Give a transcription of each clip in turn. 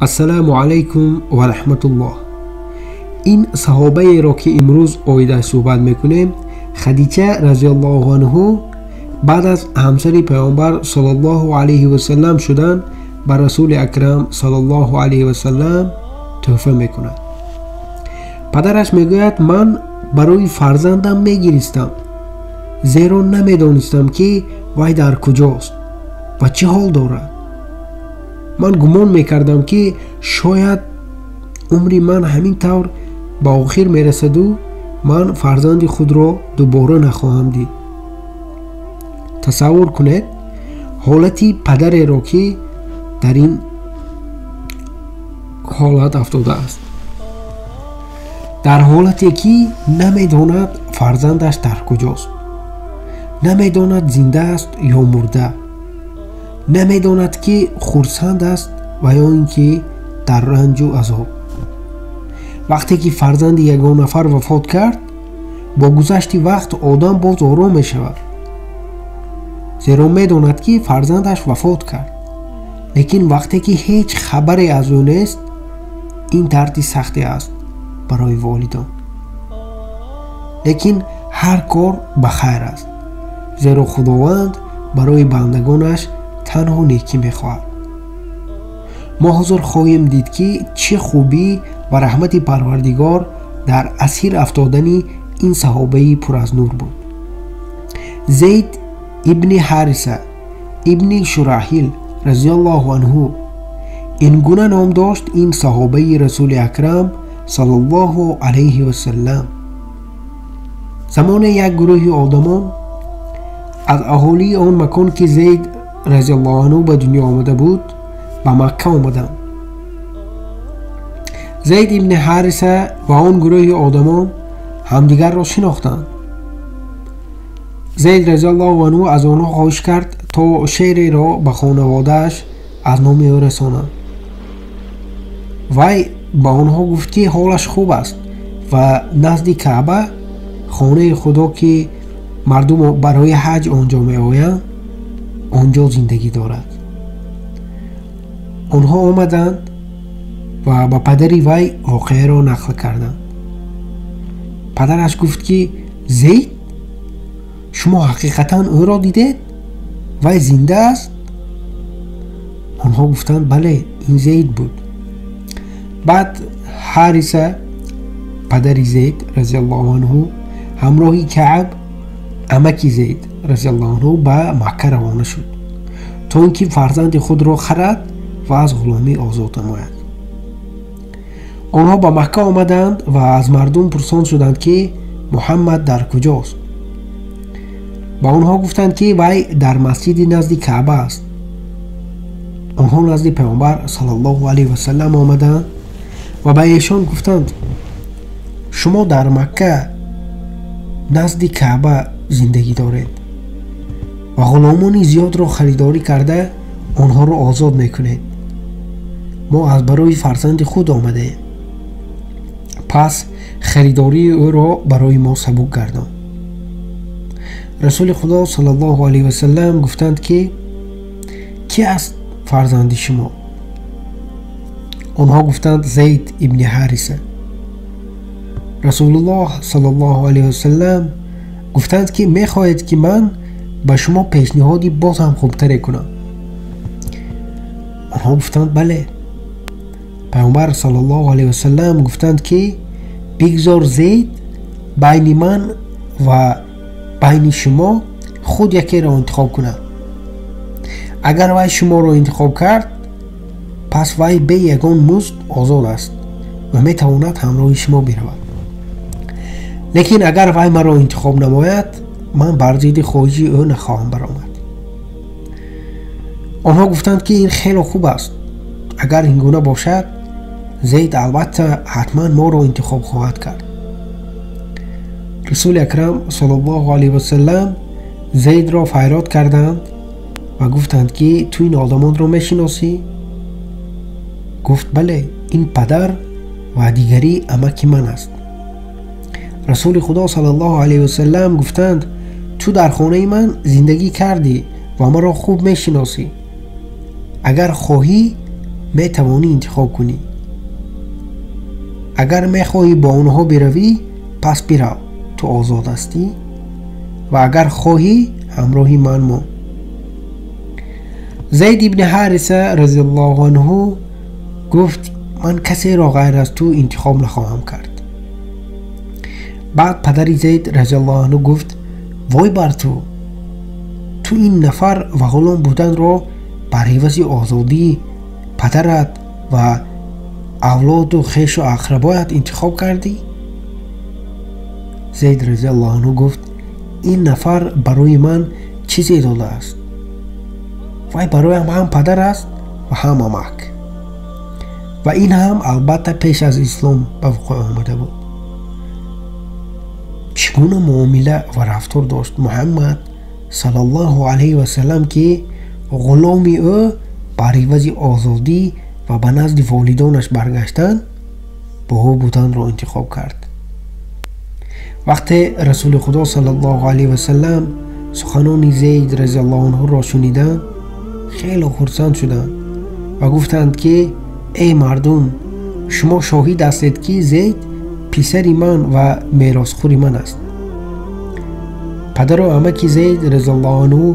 Ассалому алайкум ва раҳматуллоҳ. Ин саҳобаеро ки имрӯз оида суҳбат мекунем, Хадича разияллоҳу анҳу баъд аз ҳамсари Паёмбар саллаллоҳу алайҳи васаллам шудан ба Расули Акрам саллаллоҳу алайҳи васаллам тӯҳфа мекунад. Падараш мегӯяд: ман барои фарзандам мегиристам, зеро намедонистам ки вай дар куҷост ва чӣ ҳол дорад. Ман гумон мекардам ки шояд умри ман ҳамин тавр ба охир мерасаду ман фарзанди худро дубора нахоҳам дид. Тасаввур кунед ҳолати падареро ки дар ин ҳолат афтодааст, дар ҳолате ки намедонад фарзандаш дар куҷост, намедонад зинда аст ё мурда, намедонад ки хурсанд аст ва ё ин ки дар ранҷу азоб. Вақте ки фарзанди ягон нафар вафот кард, бо гузашти вақт одам боз ором мешавад, зеро медонад ки фарзандаш вафот кард. Лекин вақте ки ҳеҷ хабаре аз ӯ нест, ин дарди сахте аст барои волидон. Лекин ҳар кор ба хайр аст, зеро Худованд барои бандагонаш танҳо некӣ мехоҳад. Мо ҳозир хоҳем дид ки чӣ хубӣ ва раҳмати Парвардигор дар асир афтодани ин саҳобаи пур аз нур буд. Зейд ибни Ҳариса ибни Шураҳил разияллоҳу анҳу ин гуна ном дошт ин саҳобаи Расули Акрам саллаллоҳу алайҳи васаллам. Замоне як гурӯҳи одамон аз аҳолии он макон ки Зейд разияллоҳу анҳу ба дунё омада буд, ба Макка омаданд. Зейд ибни Ҳариса ва он гурӯҳи одамон ҳамдигарро шинохтанд. Зейд разияллоҳу анҳу аз онҳо хоҳиш кард то шеъреро ба хонаводааш аз номи ӯ расонанд. Вай ба онҳо гуфт ки ҳолаш хуб аст ва назди Каъба, хонаи Худо ки мардум барои ҳаҷ онҷо меоянд, онҷо зиндагӣ дорад. Онҳо омаданд ва ба падари вай воқеаро нақл карданд. Падараш гуфт ки Зейд, шумо ҳақиқатан ӯро дидед? Вай зинда аст? Онҳо гуфтанд: бале, ин Зейд буд. Баъд Ҳариса, падари Зейд разияллоҳу анҳу, ҳамроҳи Каъб, амаки Зейд разияллоҳу анҳу, ба Макка равона шуд то ин ки фарзанди худро харад ва аз ғуломӣ озод намояд. Онҳо ба Макка омаданд ва аз мардум пурсон шуданд ки Муҳаммад дар куҷост. Ба онҳо гуфтанд ки вай дар масҷиди назди Каъба аст. Онҳо назди Паёмбар саллаллоҳу алайҳи васаллам омаданд ва ба эшон гуфтанд: шумо дар Макка назди Каъба зиндагӣ доред ва ғуломони зиёдро харидорӣ карда онҳоро озод мекунед. Мо аз барои фарзанди худ омадаем, пас харидории ӯро барои мо сабук гардон. Расули Худо саллаллоҳу алайҳи васаллам гуфтанд ки кӣ аст фарзанди шумо? Онҳо гуфтанд: Зейд ибни Ҳариса. Расулуллоҳ саллаллоҳу алайҳи васаллам гуфтанд ки мехоҳед ки ман ба шумо пешниҳоди боз ҳам хубтаре кунам? Онҳо гуфтанд: бале. Паёмбар саллаллоҳу алайҳи васаллам гуфтанд ки бигзор Зейд байни ман ва байни шумо худ якеро интихоб кунад. Агар вай шуморо интихоб кард, пас вай бе ягон музд озод аст ва метавонад ҳамроҳи шумо биравад. Лекин агар вай маро интихоб намояд, ман бар зидди хоҳиши ӯ нахоҳам баромад. Онҳо гуфтанд ки ин хело хуб аст. Агар ин гуна бошад, Зейд албатта ҳатман моро интихоб хоҳад кард. Расули Акрам саллаллоҳу алайҳи васаллам Зейдро файрод карданд ва гуфтанд ки ту ин одамонро мешиносӣ? Гуфт: бале, ин падар ва дигарӣ амаки ман аст. Расули Худо саллаллоҳу алайҳи васаллам гуфтанд: ту дар хонаи ман зиндагӣ кардӣ ва маро хуб мешиносӣ. Агар хоҳӣ, метавонӣ интихоб кунӣ. Агар мехоҳӣ бо онҳо биравӣ, пас бирав, ту озод ҳастӣ, ва агар хоҳӣ ҳамроҳи ман мон. Зайд ибни Ҳариса разияллоҳу анҳу гуфт: ман касеро ғайр аз ту интихоб нахоҳам кард. Баъд падари Зайд разияллоҳу анҳу гуфт: вой бар ту! Ту ин нафар ва ғулом буданро бар ивази озодии падарат ва авлоду хешу ақрабоят интихоб кардӣ? Зайд разияллоҳу анҳу гуфт: ин нафар барои ман чизе додааст. Вай бароям ҳам падар аст ва ҳам амак. Ва ин ҳам албатта пеш аз ислом ба вуқӯъ омада буд. Чӣ гуна муомила ва рафтор дошт Муҳаммад саллаллоҳу алайҳи васаллам, ки ғуломи ӯ бар ивази озодӣ ва ба назди волидонаш баргаштан бо ӯ буданро интихоб кард. Вақте Расули Худо саллаллоҳу алайҳи васаллам суханони Зайд разияллоҳу анҳуро шуниданд, хеле хурсанд шуданд ва гуфтанд ки эй мардум, шумо шоҳид ҳастед, ки Зайд писари ман ва меросхӯри ман аст. Падару амаки Зайд разияллоҳу анҳу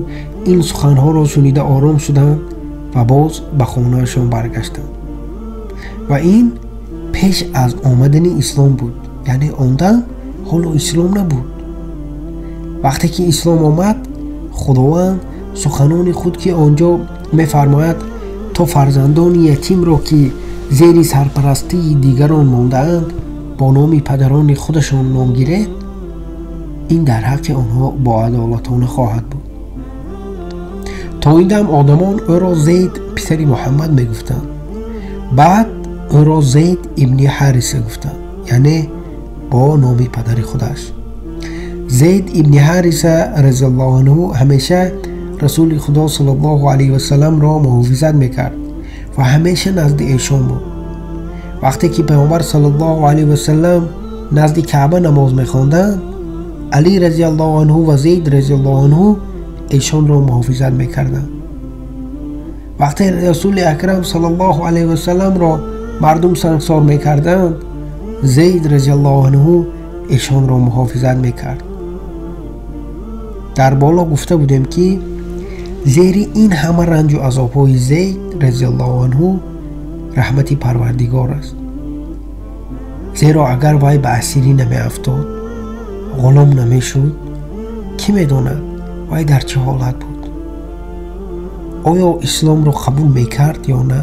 ин суханҳоро шунида ором шуданд ва боз ба хонаашон баргаштанд. Ва ин пеш аз омадани ислом буд, яъне он дам ҳоло ислом набуд. Вақте ки ислом омад, Худованд суханони худ, ки он ҷо мефармояд, то фарзандони ятимро, ки зери сарпарастии дигарон мондаанд, бо номи падарони худашон ном гиред, ин дар ҳаққи онҳо боадолатона хоҳад буд. То ин дам одамон ӯро Зайд писари Муҳаммад мегуфтанд. Баъд ӯро Зайд ибни Ҳариса гуфтанд, яъне бо номи падари худаш. Зайд ибни Ҳариса разияллоҳу анҳу ҳамеша Расули Худо саллаллоҳу алайҳи васалламро муҳофизат мекард ва ҳамеша назди эшон буд. Вақте ки Паёмбар саллаллоҳу алайҳи васаллам назди Каъба намоз мехонданд, Алӣ разияллоҳу анҳу ва Зайд разияллоҳу анҳу эшонро муҳофизат мекарданд. Вақте Расули Акрам саллаллоҳу алайҳи васалламро мардум сангсор мекарданд, Зайд разияллоҳу анҳу эшонро муҳофизат мекард. Дар боло гуфта будем, ки зери ин ҳама ранҷу азобҳои Зайд разияллоҳу анҳу раҳмати Парвардигор аст. Зеро агар вай ба асирӣ намеафтод, ғулом намешуд, кӣ медонад вай дар чӣ ҳолат буд? Оё исломро қабул мекард ё на?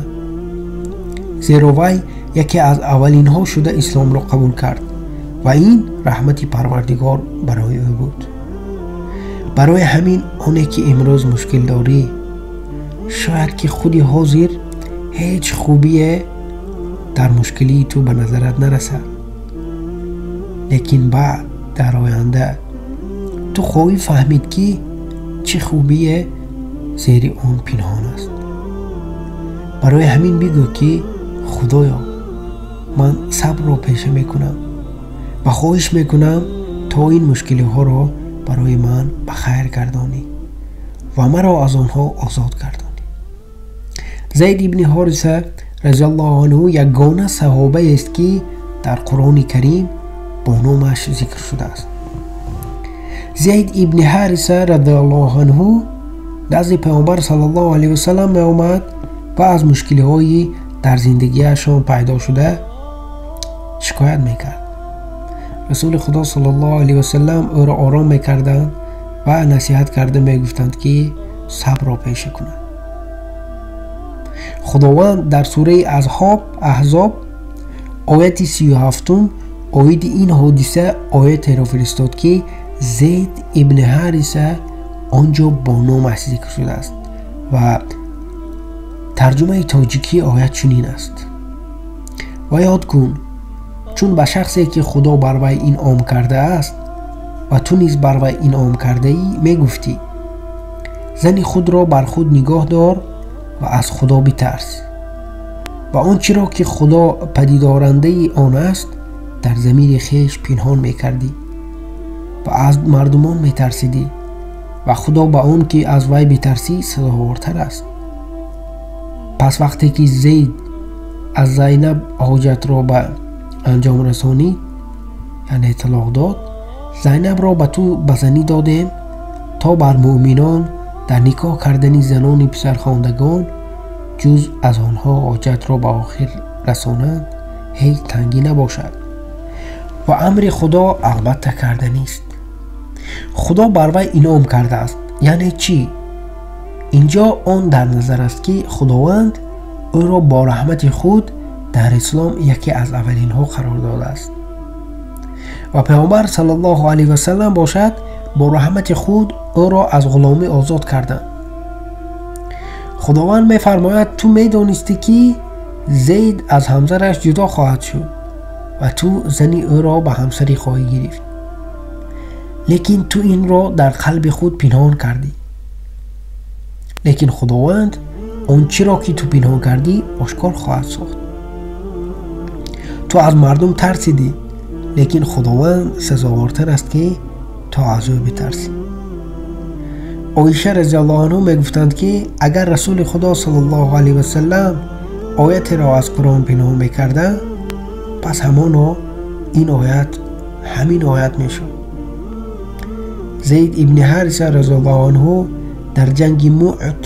Зеро вай яке аз аввалинҳо шуда исломро қабул кард ва ин раҳмати Парвардигор барои ӯ буд. Барои ҳамин оне ки имрӯз мушкил дорӣ, шояд ки худи ҳозир ҳеҷ хубие дар мушкилии ту ба назарат нарасад, лекин баъд дар оянда ту хоҳӣ фаҳмид, ки чӣ хубие зери он пинҳон аст. Барои ҳамин бигӯ, ки Худоё, ман сабрро пеша мекунам ва хоҳиш мекунам то ин мушкилиҳоро барои ман ба хайр гардонӣ ва маро аз онҳо озод гардонӣ. Зайд ибни Ҳориса разияллоҳу анҳу ягона саҳобаест, ки дар Қуръони Карим бо номаш зикр шудааст. Зайд ибни Ҳариса разияллоҳу анҳу назди Паёмбар саллаллоҳу алайҳи васаллам меомад ва аз мушкилиҳои дар зиндагиашон пайдо шуда шикоят мекард. Расули Худо саллаллоҳу алайҳи васаллам ӯро ором мекарданд ва насиҳат карда мегуфтанд, ки сабрро пеша кунад. Худованд дар сураи Аҳзоб ояти 37 оиди ин ҳодиса оятеро фиристод, ки Зайд ибни Ҳариса он ҷо бо номаш зикр шудааст ва тарҷумаи тоҷикии оят чунин аст: ва ёд кун, чун ба шахсе ки Худо бар вай инъом кардааст ва ту низ бар вай инъом кардаӣ, мегуфтӣ: зани худро бар худ нигоҳ дор ва аз Худо битарс ва он чиро ки Худо падидорандаи он аст дар замири хеш пинҳон мекардӣ ва аз мардумон метарсидӣ ва Худо ба он ки аз вай битарсӣ сазовортар аст. Пас вақте ки Зейд аз Зайнаб ҳоҷатро ба анҷом расонид, яъне талоқ дод, Зайнабро ба ту ба занӣ додем то бар муъминон дар никоҳ кардани занони писархондагон ҷуз аз онҳо ҳоҷатро ба охир расонанд ҳеҷ тангӣ набошад. Ва амри Худо албатта карданист. Худо бар вай инъом кардааст. Яъне чӣ? Инҷо он дар назар аст, ки Худованд ӯро бо раҳмати худ дар ислом яке аз аввалинҳо қарор додааст ва Паёмбар саллаллоҳу алайҳи васаллам бошад бо раҳмати худ ӯро аз ғуломӣ озод карданд. Худованд мефармояд: ту медонистӣ, ки Зейд аз ҳамсараш ҷудо хоҳад шуд ва ту зани ӯро ба ҳамсарӣ хоҳӣ гирифт, лекин ту инро дар қалби худ пинҳон кардӣ. Лекин Худованд он чиро ки ту пинҳон кардӣ ошкор хоҳад сохт. Ту аз мардум тарсидӣ, лекин Худованд сазовортар аст, ки то аз ӯ битарсӣ. Оиша разияллоҳу анҳу мегуфтанд, ки агар Расули Худо саллаллоҳу алайҳи васаллам оятеро аз Қуръон пинҳон мекарданд, пас ҳамоно ин оят ҳамин оят мешуд. Зейд ибни Ҳариса разияллоҳу анҳу дар ҷанги Муът,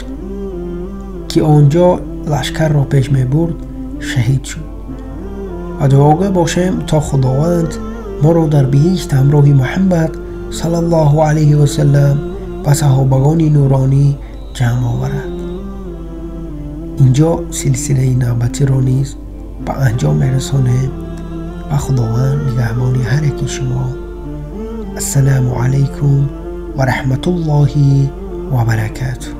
ки он ҷо лашкарро пеш мебурд, шаҳид шуд. Ва дуогӯ бошем, то Худованд моро дар биҳишт ҳамроҳи Муҳаммад саллаллоҳу алайҳи васаллам ва саҳобагони нуронӣ ҷамъ оварад. Инҷо силсилаи навбатиро низ ба анҷом мерасонем ва Худованд нигаҳбони ҳар яки шумо. Ассалому алайкум ва раҳматуллоҳи ва баракатуҳ.